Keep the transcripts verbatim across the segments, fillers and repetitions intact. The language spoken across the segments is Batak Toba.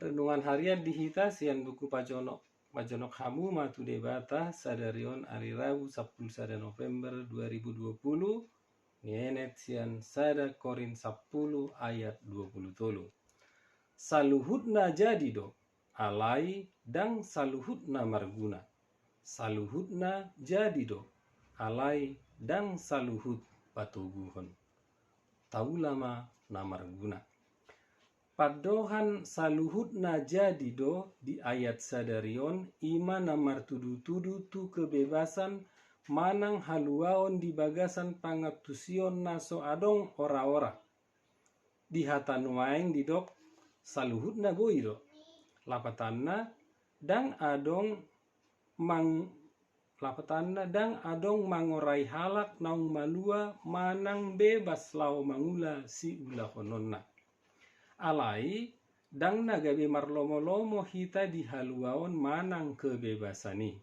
Renungan harian di hita sian buku Pajonok. Pajonok hamu ma tu Debata sadari on ari Rabu sampulu sada November dua ribu dua puluh, nienet sian sada Korint sampulu ayat dua puluh tolu. Saluhutna jadi do, alai ndang saluhutna marguna. Saluhutna jadi do, alai ndang saluhut patoguhon. Taula ma na marguna. Pandohan saluhutna jadi do di ayat sadari on, i ma na martudu-tudu tu kebebasan manang haluaon di bagasan pangantusion na so adong ora-ora. Di hata nuaeng didok saluhutna boi do. Lapatanna, ndang adong mang-, lapatanna, ndang adong mangorai halak naung malua manang bebas laho mangula siulahononna. Alai, ndang na gabe marlomo-lomo hita di haluaon manang kebebasan i.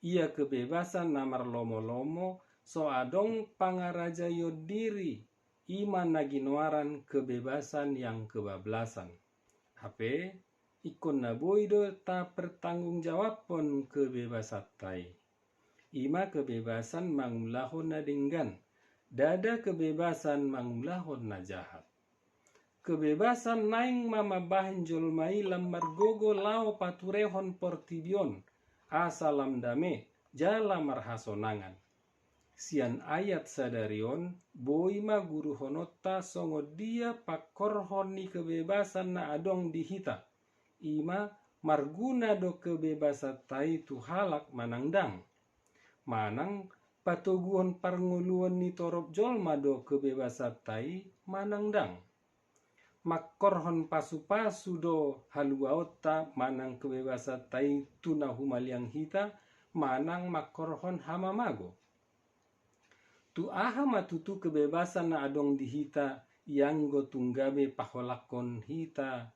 Ia kebebasan na marlomo-lomo so adong pangarajaion diri, i ma na ginoaran kebebasan yang kebablasan. Hape, ingkon na boi do tapertanggungjawabhon kebebasanta i. I ma kebebasan mangulahon na denggan, ndada kebebasan mangulahon na jahat. Kebebasan naeng ma mambahen jolma i lam margogo laho paturehon portibi on, asa lam dame, jala marhasonangan. Sian ayat sadari on, boi ma guruhononta songon dia pangkorhon ni kebebasan na adong di hita, i ma marguna do kebebasanta i tu halak manang ndang? Manang patoguhon parngoluon ni torop jolma do kebebasanta i manang ndang? Mangkorhon pasupasu do haluaonta manang kebebasanta i tu na humaliang hita, manang mangkorhon hamamago? Tu aha ma tutu kebebasan na adong di hita, ianggo tung gabe paholangkon hita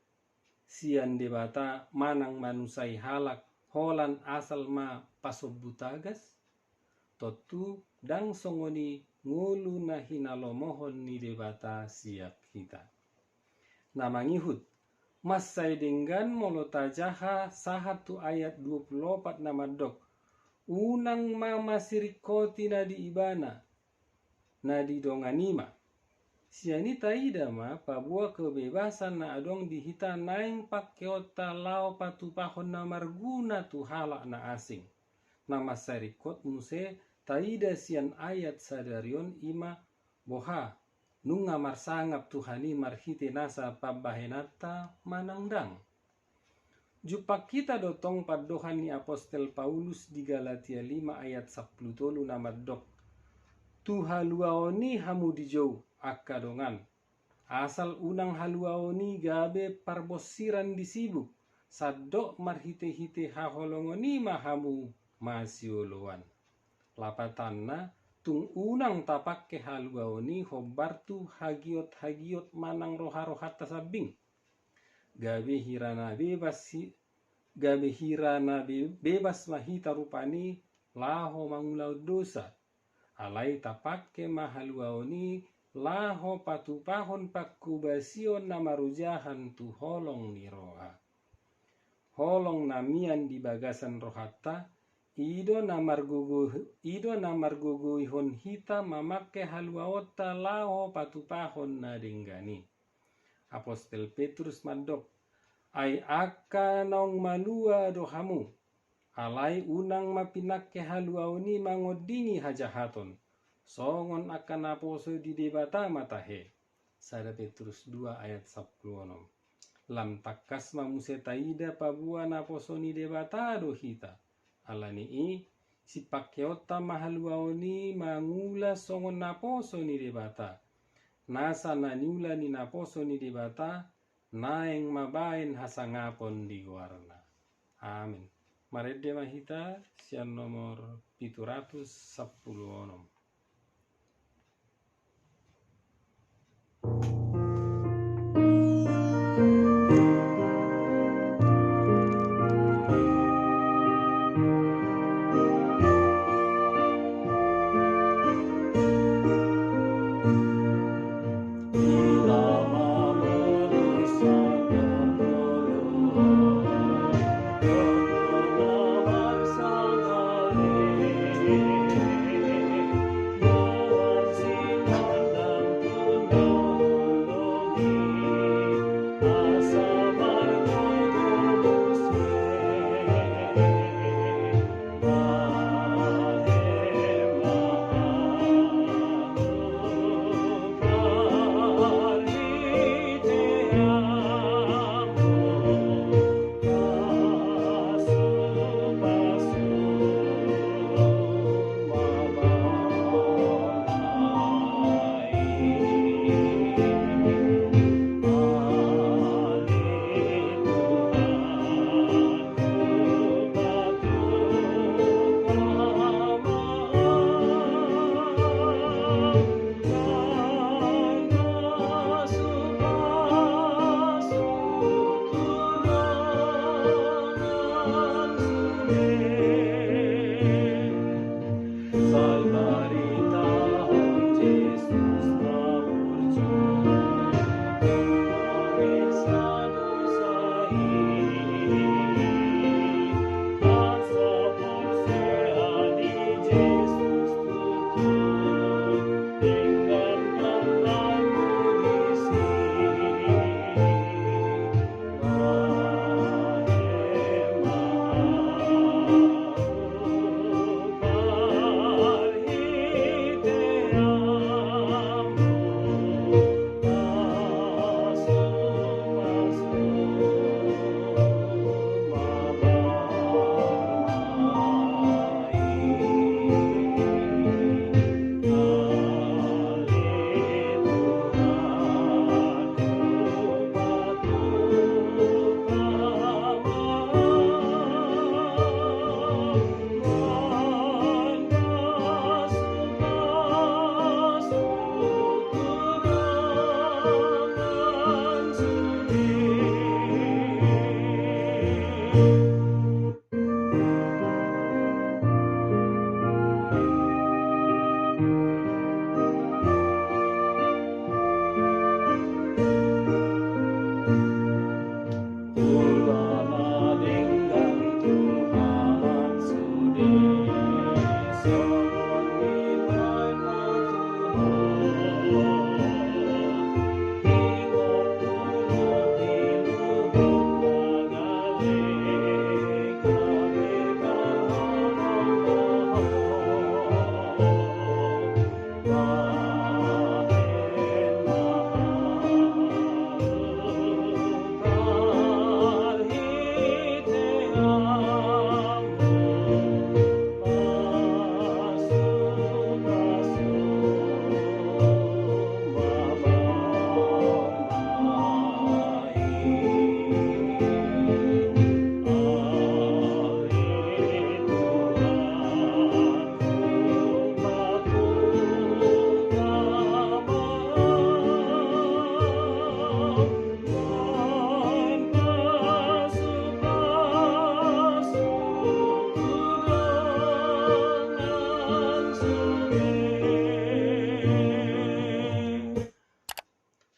sian Debata manang manusai halak holan asal ma pasombu tagas? Tontu ndang songon i ngolu na hinalomohon ni Debata sian hita. Na mangihut, mansai denggan molo tajaha sahat tu ayat dua pulu opat na mandok: Unang ma masiringkoti na di Ibana, na di dongan i ma. Sian i taida ma paboa kebebasan na adong di hita naeng pangkeonta laho patupahon na marguna tu halak na asing. Na mansai ringkot muse taida sian ayat sadari on i ma: Boha, nunga marsangap Tuhan i marhite nasa pambahenanta manang ndang? Jumpang hita do tong pandohan ni apostel Paulus di Galatia lima ayat sampulu tolu na mandok: Tu haluaon i hamu dijou, angka dongan, asal unang haluaon i gabe parbonsiran di sibuk, sandok marhitehite haholongon i ma hamu masioloan. Lapatanna, tung unang tapangke haluaon i hombar tu hagiothagiot manang roharohanta sambing. Gabe hira na bebas hi-, gabe hira na be-, bebas ma hita rupani laho mangulahon dosa. Alai tapangke ma haluaon i laho patupahon pangkobasion na marojahan tu holong ni roha. Holong na mian di bagasan rohanta, i do na margogo-, i do na margogoihon hita mamangke haluaonta laho patupahon na denggan i. Apostel Petrus mandok: Ai angka naung malua do hamu, alai unang ma pinangke haluaon i mangondingi hajahaton, songon angka naposo di Debata ma tahe. Sada Petrus dua ayat sampulu onom. Lam tangkas ma muse taida paboa naposo ni Debata do hita. Alani i, sipangkeonta ma haluaon i mangula songon naposo ni Debata. Nasa na niula ni naposo ni Debata naeng mabaen hasangapon di goarna. Amin. Marende ma hita sian nomor pitu ratus sampulu onom.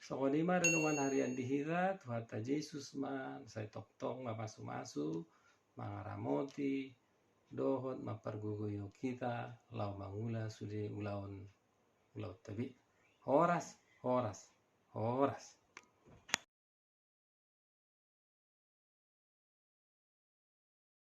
Songon i ma renungan harian di hita, Tuhanta Jesus ma sai tongtong mamasu-masu, mangaramoti, dohot mampargogoi hita, laho mangula sude ulaon, ulaonta be. Horas, horas, horas.